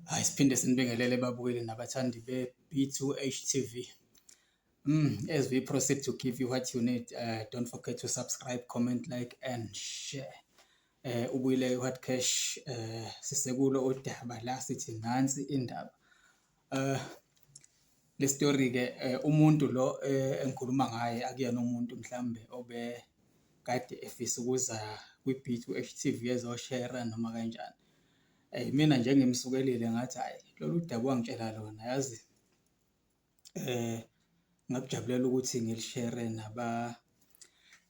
Hayi siphinde sinibingelele babukeli nabathandi be-B2H TV. As we proceed to give you what you need, don't forget to subscribe, comment, like and share. Ubuyile Hard Cash, sisekulo udaba la sithi nansi indaba. Le story ke, umuntu lo engikhuluma ngaye akuyena umuntu mhlambe obe kade efisa ukuza kwi-B2H TV ezoshera noma kanjani. Imina nje engimsukelile ngathi hhayi lolu daba wangitshela lona yazi, ngakujabulela ukuthi ngilishere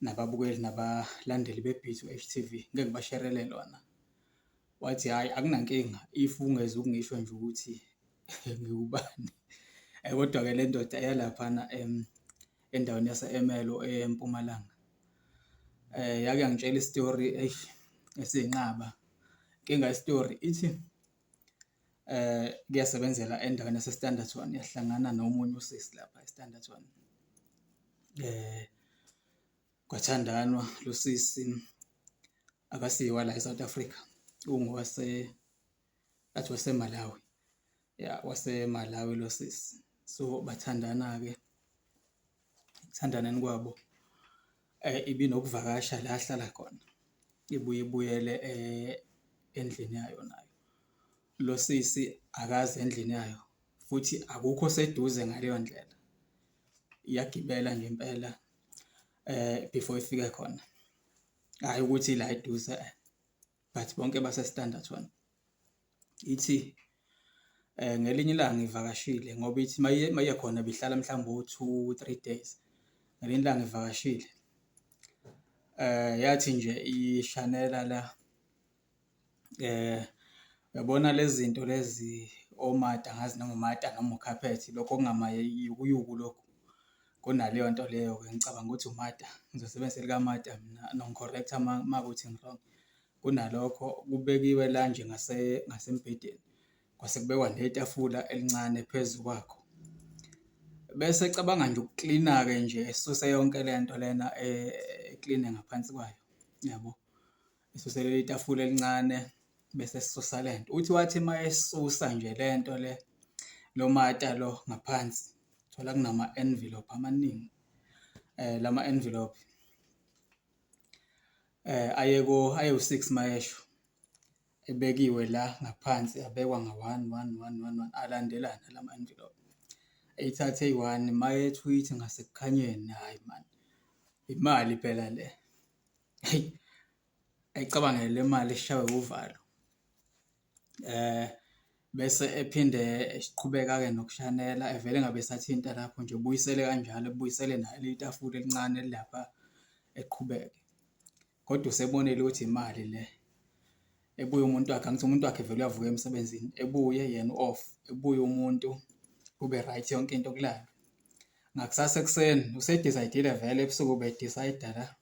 nababukeli nabalandeli be-B2H TV, ngike ngibasherele lona. Wathi hhayi akunankinga if ungeze ukungisho nje ukuthi ngiwubani. Kodwa-ke le ndoda yalaphana endaweni yase-Ermelo eMpumalanga. Yake yangitshela isitori eish esiyinqaba. Inkinga yesitori ithi kuyasebenzela endaweni yase-Standerton yahlangana nomunye usisi lapha e-Standerton. Kwathandanwa lo sisi akasiye wala e-South Africa, ungowase athi waseMalawi, ya waseMalawi lo sisi. So bathandana-ke, ekuthandaneni kwabo ibinokuvakasha la ahlala khona, ibuye ibuyele endlini yayo nayo. Lo sisi akazi endlini yayo futhi akukho seduze ngaleyo ndlela, iyagibela nje impela before ifike khona. Hhayi ukuthi ila eduze but bonke base-Standerton. Ithi ngelinye ilanga ivakashile ngoba ithi maye khona ibihlala mhlawumbe o-two, three days. Ngelinye ilanga ivakashile yathi nje ishanela la, uyabona lezi zinto lezi omata, angazi noma umata noma ukhaphethi lokhu okungamayukuyuku lokhu kunaleyo nto leyo-ke ngicabanga ukuthi umata, ngizosebenzisa elikamata mina nongi-correct-a uma kuwukuthi ngi-wrong. Kunalokho kubekiwe la nje ngasembhedeni kwase kubekwa netafula elincane phezu kwakho. Bese ecabanga nje ukuklina-ke nje esuse yonke le nto lena ekline ngaphansi kwayo, yabo. Esuse leli tafula elincane bese esusa le nto. Uthi wathi uma esusa nje le nto le, lo mata lo ngaphansi, thola kunama-envelope amaningi. Lama envelope ayeko ayewu-six mayesho, ebekiwe la ngaphansi abekwa nga-one, one, one, one, one, alandelana lama envelope. Eyithathe eyi-one mayethi uyithi ngasekukhanyeni, hhayi mani, imali phela le. Hheyi, ayicabangele le mali eshawe uvalo. Bese ephinde eqhubeka-ke nokushanela evele engabe esathinta lapho nje ebuyisele kanjalo, ebuyisele nalo itafula elincane elilapha eqhubeke. Kodwa usebonile ukuthi imali le. Ebuye umuntu wakhe, angithi umuntu wakhe vele uyavuka emsebenzini, ebuye yena u-off, ebuye umuntu kube right yonke into kulalwe. Ngakusasa ekuseni use-decide-ile vele ebusuku ube-decide-a la.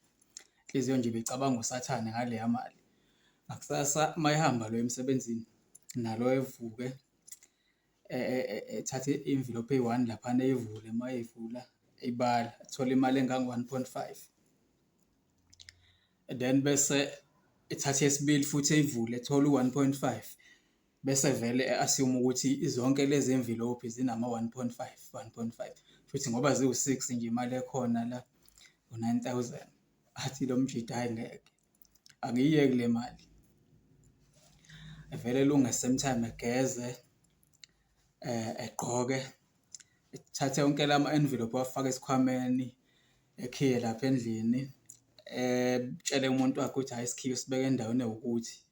Inhliziyo nje ibicabanga usathane ngaleya mali. Ngakusasa uma ehamba lo emsebenzini nalo evuke ethathe imvilophi eyi-one laphana eyivule, uma eyivula eyibala ethole imali engango-one point five. And then bese ethatha eyesibili futhi eyivule ethole u-one point five. Bese vele e-assume ukuthi zonke lezi mvilophi zinama-one point five, one point five. Shuthi ngoba ziwu-six nje imali ekhona la u-nine thousand. Athi lo mjita hhayi ngeke, angiyiyeki le mali. Evele elunge same time egeze, egqoke, ethathe wonke lama-envelope ewafake esikhwameni, ekhiye lapha endlini, etshele umuntu wakhe ukuthi hhayi isikhiye usibeke endaweni ewukuthi.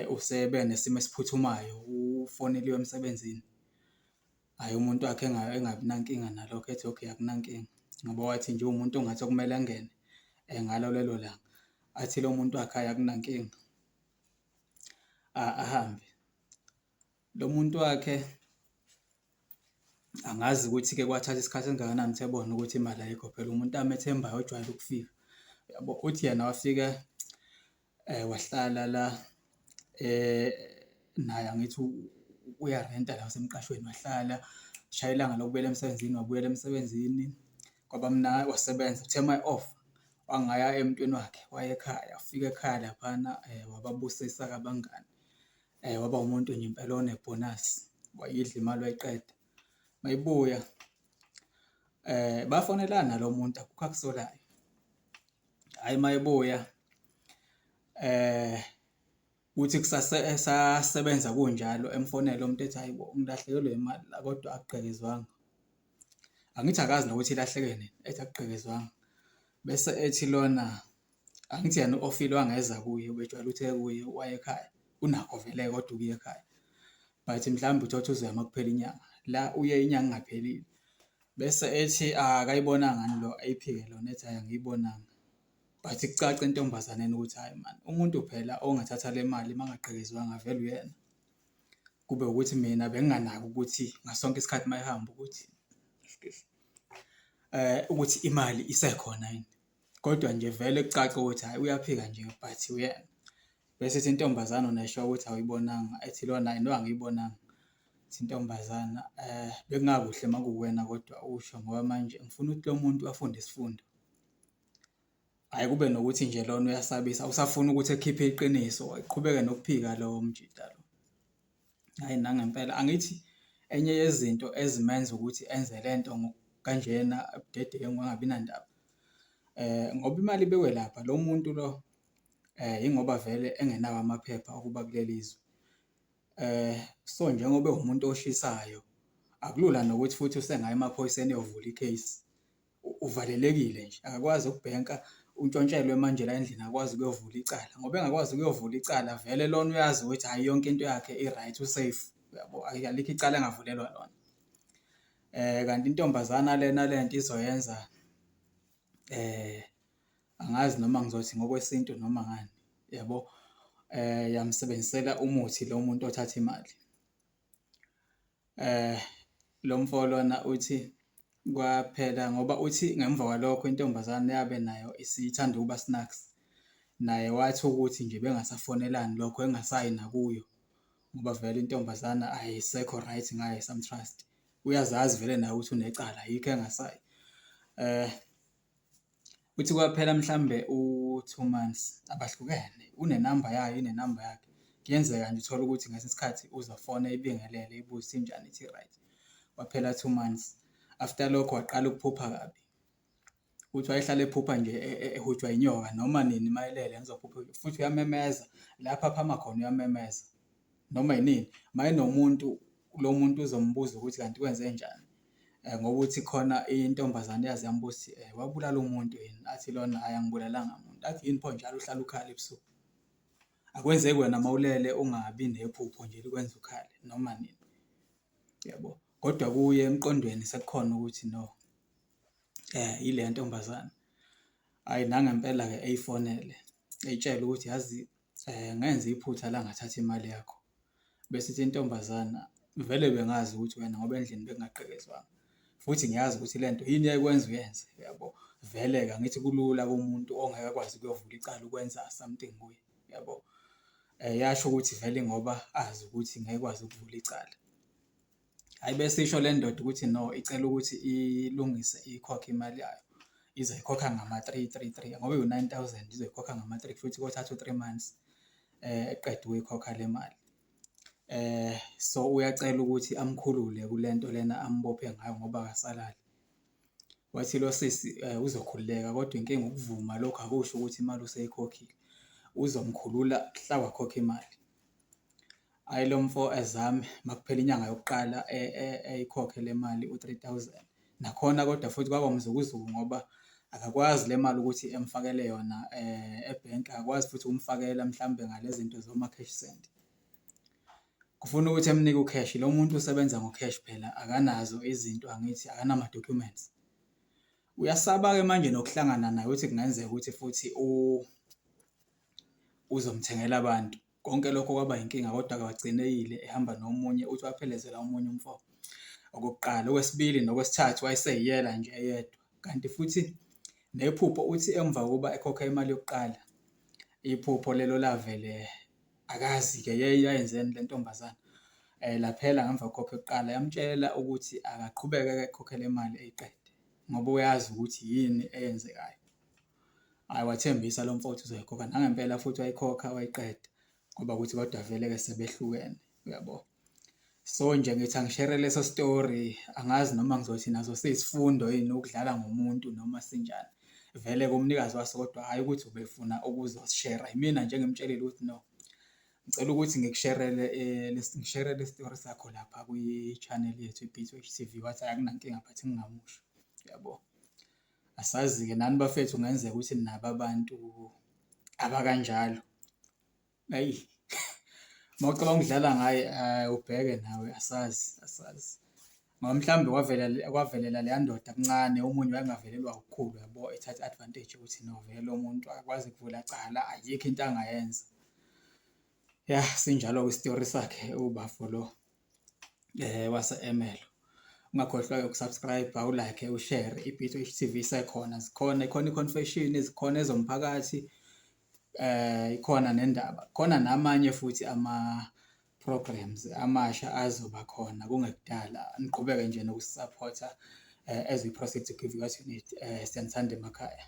Usebe nesimo esiphuthumayo, ufoneliwe emsebenzini. Hhayi umuntu wakhe engabi nankinga nalokho ethi okay akunankinga ngoba wathi nje uwumuntu ongathi okumele angene ngalo lelo langa. Athi lo muntu wakhe hhayi akunankinga, ahambe. Lo muntu wakhe angazi ukuthi-ke kwathatha isikhathi esingakanani ukuthi ebone ukuthi imali ayikho phela umuntu amethembayo ojwayele ukufika, uyabo. Uthi yena wafika wahlala la naye angithi uyarenta la usemqashweni wahlala, shaya ilanga lokubuyela emsebenzini wabuyela emsebenzini kwaba wasebenza. Uthe uma e-off wangaya emntwini wakhe waya ekhaya, wafika ekhaya laphana wababusisa-ke abangani. Waba umuntu nje impela onebhonasi, wayidla imali wayiqeda. Mayebuya bafonelana nalo muntu akukho akusolayo. Hhayi mayebuya kuthi esasebenza kunjalo emfonela lo muntu ethi, hhayi bo ngilahlekelwe imali la kodwa akugqekezwanga. Angithi akazi nokuthi ilahleke nini, ethi akugqekezwanga. Bese ethi lona, angithi yena u-ofile wangeza kuye ubejwayele ukuthi eye kuye waye ekhaya. Unakho vele-ke kodwa ukuya ekhaya, but mhlawumbe uthole ukuthi uzoya uma kuphela inyanga. La uye inyanga ingaphelile. Bese ethi akayibonanga yini lo, ayiphike lona ethi hhayi angiyibonanga. But kucace entombazaneni ukuthi hhayi mani umuntu phela ongathatha le mali uma ingagqekezwanga vele uyena. Kube ukuthi mina benginganaki ukuthi ngaso sonke isikhathi uma ehamba ukuthi excuse ukuthi imali isekhona yini. Kodwa nje vele kucace ukuthi hhayi uyaphika nje but uyena. Bese ithi intombazane una-sure ukuthi awuyibonanga, ethi lona hhayi no angiyibonanga. Ithi intombazana bekungakuhle uma kuwuwena kodwa usho ngoba manje ngifuna ukuthi lo muntu afunde isifundo. Hhayi kube nokuthi nje lona uyasabisa usafuna ukuthi ekhiphe iqiniso eqhubeke nokuphika lowo mjita lo. Hhayi nangempela angithi enye yezinto ezimenza ukuthi enze le nto kanjena budedengu angabi nandaba ngoba imali ibekwe lapha lo muntu lo yingoba vele engenawo amaphepha okuba kuleli zwe. So njengoba ewumuntu oshisayo akulula nokuthi futhi usengaya emaphoyiseni eyovula i-case. Uvalelekile nje akakwazi ukubhenka untshontshelwe manje la endlini akakwazi ukuyovula icala ngoba engakwazi ukuyovula icala vele lona uyazi ukuthi hhayi yonke into yakhe i-right u-safe uyabo, alikho icala angavulelwa lona. Kanti intombazana lena lento izoyenza angazi noma ngizothi ngokwesintu noma ngani yabo, yamsebenzisela umuthi lo muntu othatha imali. Lo mfo lona uthi kwaphela ngoba uthi ngemva kwalokho intombazane yabe nayo isithanda ukuba snacks. Naye wathi ukuthi nje bengasafonelani lokho engasayi nakuyo ngoba vele intombazana ayisekho right ngaye ayisamtrust. Uyazazi vele naye ukuthi unecala yikho engasayi. Uthi kwaphela mhlambe u-two months abahlukene, unenamba yayo inenamba yakhe. Kuyenzeka nje uthole ukuthi ngesinye isikhathi uzofona ibingelele ibuze ukuthi injani ithi i-right. Kwaphela two months, after lokho waqala ukuphupha kabi. Uthi wayehlale ephupha nje ehujwa inyoka noma nini uma elele ngizophupha futhi uyamemeza la aphaphama khona uyamemeza noma yinini. Uma enomuntu lo muntu uzombuza ukuthi kanti kwenzenjani. Ngoba uthi khona intombazane eyaze yambuza ukuthi wabulala umuntu yini? Athi lona hhayi angibulalanga muntu. Athi yini pho njalo uhlale ukhala ebusuku? Akwenzeki wena uma ulele ungabi nephupho nje elikwenza ukhale noma nini, yabo. Kodwa kuye emqondweni sekukhona ukuthi no ile ntombazane. Hhayi nangempela-ke eyifonele eyitshele ukuthi yazi ngenza iphutha la ngathatha imali yakho. Bese ithi intombazana vele bengazi ukuthi wena ngoba endlini bekungagqekezwanga futhi ngiyazi ukuthi le nto yini eyayikwenza uyenze uyabo. Vele-ke angithi kulula kumuntu ongeke akwazi ukuyovula icala ukwenza something kuye uyabo. Yasho ukuthi vele ingoba azi ukuthi ngeke ikwazi ukuvula icala. Hhayi bese isho le ndoda ukuthi no icela ukuthi ilungise ikhokhe imali yayo. Izoyikhokha ngama-three three three ngoba iwu-nine thousand izoyikhokha ngama-three kushuthi kothatha u-three months eqede ukuyikhokha le mali. So uyacela ukuthi amkhulule kule nto lena ambophe ngayo ngoba akasalali. Wathi lo sisi uzokhululeka kodwa inkinga ukuvuma lokhu akusho ukuthi imali useyikhokhile, uzomkhulula mhla wakhokha imali. Hhayi lo mfo ezame makuphela inyanga yokuqala eyikhokhe le mali u-three thousand. Nakhona kodwa futhi kwaba umzukuzuku ngoba akakwazi le mali ukuthi emfakele yona ebhenki, akakwazi futhi ukumfakela mhlawumbe ngale zinto zoma-cash send. Kufuna ukuthi emnike u-cash, lo muntu usebenza ngo-cash phela akanazo izinto angithi akanama-documents. Uyasaba-ke manje nokuhlangana naye uthi kungenzeka ukuthi futhi uzomthengela abantu. Konke lokho kwaba inkinga kodwa-ke wagcina eyile ehamba nomunye uthi waphelezela omunye umfo okokuqala. Okwesibili nokwesithathu wayeseyiyela nje eyedwa. Kanti futhi nephupho uthi emva kokuba ekhokha imali yokuqala, iphupho lelo lavele akazi-ke yayenzeni le ntombazane. Laphela ngemva kokukhokha yokuqala yamtshela ukuthi akaqhubeke-ke ekhokhe le mali eyiqede ngoba uyazi ukuthi yini eyenzekayo. Hhayi wathembisa lo mfowethu uzoyikhokha nangempela futhi wayikhokha wayiqeda. Ngoba ukuthi kodwa vele-ke sebehlukene, uyabo. So nje ngithi angishere leso story, angazi noma ngizothi naso siyisifundo yini ukudlala ngomuntu noma sinjani. Vele-ke umnikazi waso kodwa hhayi ukuthi ubefuna ukuzosishera, imina nje engimtshelile ukuthi no, ngicela ukuthi ngikusherele ngishere le sitori sakho lapha kwi-channel yethu i-B2H TV, wathi hhayi akunankinga but ngingamusho, uyabo. Asazi-ke nani bafethu kungenzeka ukuthi ninabo abantu abakanjalo. Ayi, uma ucabanga ukudlala ngaye ubheke nawe asazi, asazi. Ngoba mhlawumbe kwavela kwavelela leya ndoda kuncane omunye wayengavelelwa okukhulu yabo, ethatha i-advantage ukuthi no vele lo muntu akakwazi kuvula cala, ayikho into angayenza. Ya, sinjalo-ke isitori sakhe ubafo lo wase-Ermelo. Ungakhohlwa-ke uku-subscribe, u-like, u-share, i-B2H TV isekhona, zikhona, ikhona i-confession, zikhona ezomphakathi, ikhona nendaba, khona namanye futhi ama-programs amasha azoba khona kungekudala. Niqhubeke nje nokusisaphotha as we proceed to give you what you need. Siyanithanda emakhaya.